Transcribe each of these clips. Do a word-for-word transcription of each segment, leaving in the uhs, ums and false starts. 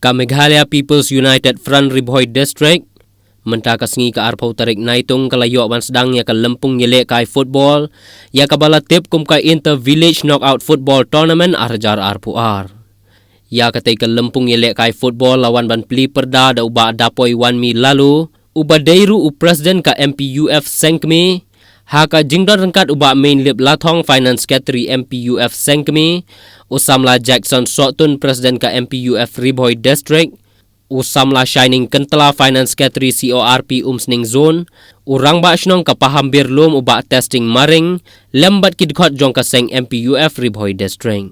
Ka Meghalaya People's United Front Ri Bhoi District, mynta ka sngi ka arphew tarik Naitung ka la ïoh ban sdang ïa ka lympung ïalehkai football, ïa kaba la tip kum ka Inter Village Knockout Football Tournament ar hajar arphew ar. Ïa katei ka lympung ïalehkai football la wan ban plie pyrda da u Bah Dapoi Wanmi Laloo, uba dei ruh u President ka M P U F Sengkmie, ha ka jingdon ryngkat u Bah Meinlip Lathong, Finance Secretary M P U F Sengkmie, u samla Jackson Sohtun, President ka M P U F Ri Bhoi District, u samla Shining Kyntla, Finance Secretary C O R P Umsning Zone, u rangbah shnong ka Pahamber Lum u Bah Testing Maring, lem bad ki dkhot jong ka seng M P U F Ri Bhoi District.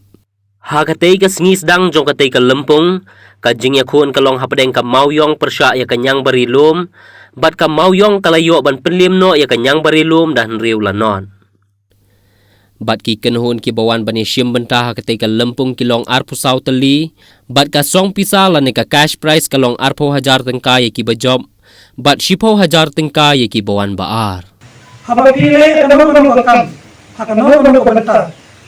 Ha katei ka sngi sdang jong katei ka lympung, ka jingïakhun ka long hapdeng ka Mawïong pyrshah ïa ka Ñiangbari Lum, bad ka Mawïong ka la ïoh ban pynliem noh ïa ka Ñiangbari Lum da hynriew lanot. Bad ki kynhun kiba wan ban ïashim bynta ha katei ka lympung ki long arphew saw tylli, bad ka song pisa lane ka cash prize ka long arphew hajar tyngka ïa kiba jop, bad shiphew hajar tyngka ïa kiba wan ba ar. Haba phi leh ïa kano kano ka kam, ha kano kano ka bynta,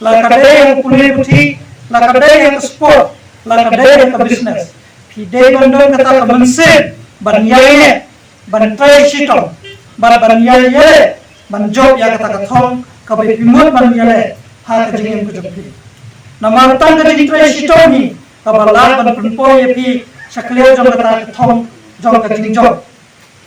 la ka dei ïa ka pule puthi, la ka dei ïa ka sport, la ka dei ïa ka business, phi dei ban don kata ka mynsiem ban ïaineh, ban trei shitom, bad ban ïai ïaleh, ban jop ïa kata ka thong kaba phi mut ban ïaleh ha ka jingim ka jong phi. Namar tang ka jingtrei shitom hi kaba lah ban pynpoi ïa phi sha khlieh jong kata ka thong jong ka jingjop.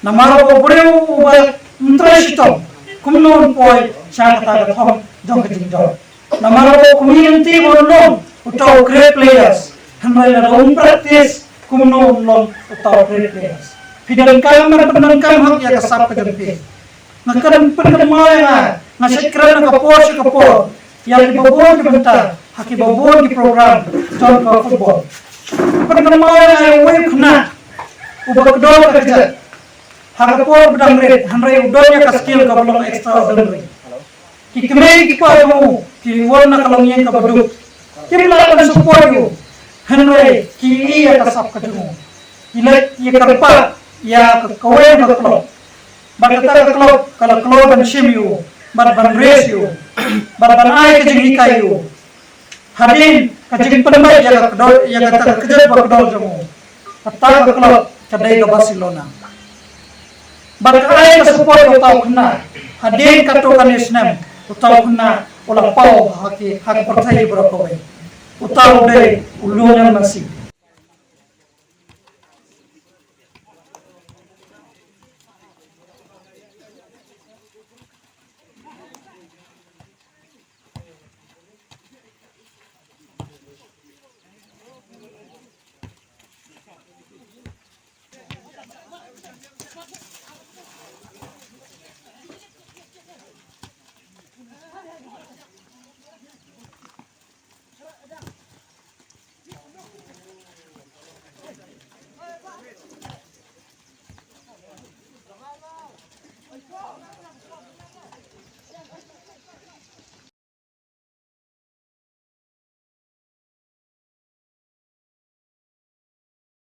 Namar u briew uba ym trei shitom, kumno un poi sha kata ka thong jong ka jingjop? Namar u community ba un long uta u great players, hynrei lada um practice, kumno un long uta u great players? Phi donkam ban pyndonkam hok ïa ka sap ka jong phi. Nga kren, pynkynmaw ïa nga, nga shait kren na ka por sha ka por ïa kiba bun ki bynta ha kiba bun ki program jong ka football. Pynkynmaw ïa nga ïa uwei u khynnah uba kdor ka kjat ha ka por ba dang rit, hynrei u don ïa ka skill kaba long extraordinary. Ki kmie ki kpa jong u ki wan na ka longïing kaba duk, kim lah ban support ïa u, hynrei ki ïohi ïa ka sap ka jong u. Ki leit ïa kyrpad ïa ka kawei ka club, bad kata ka club ka la kloi ban shim ïa u, bad ban raise ïa u, bad ban ai ka jinghikai ïa u. Hadien ka jingpynbeit ïa ka kdor, ïa kata ka kjat ba kdor jong u, kata ka club ka dei ka Barcelona. Bad ka ai ka support ïa uta u khynnah. Hadien katto katne snem uta u khynnah u la paw ha ki, ha ka pyrthei baroh kawei. Uta u dei u Lionel Messi.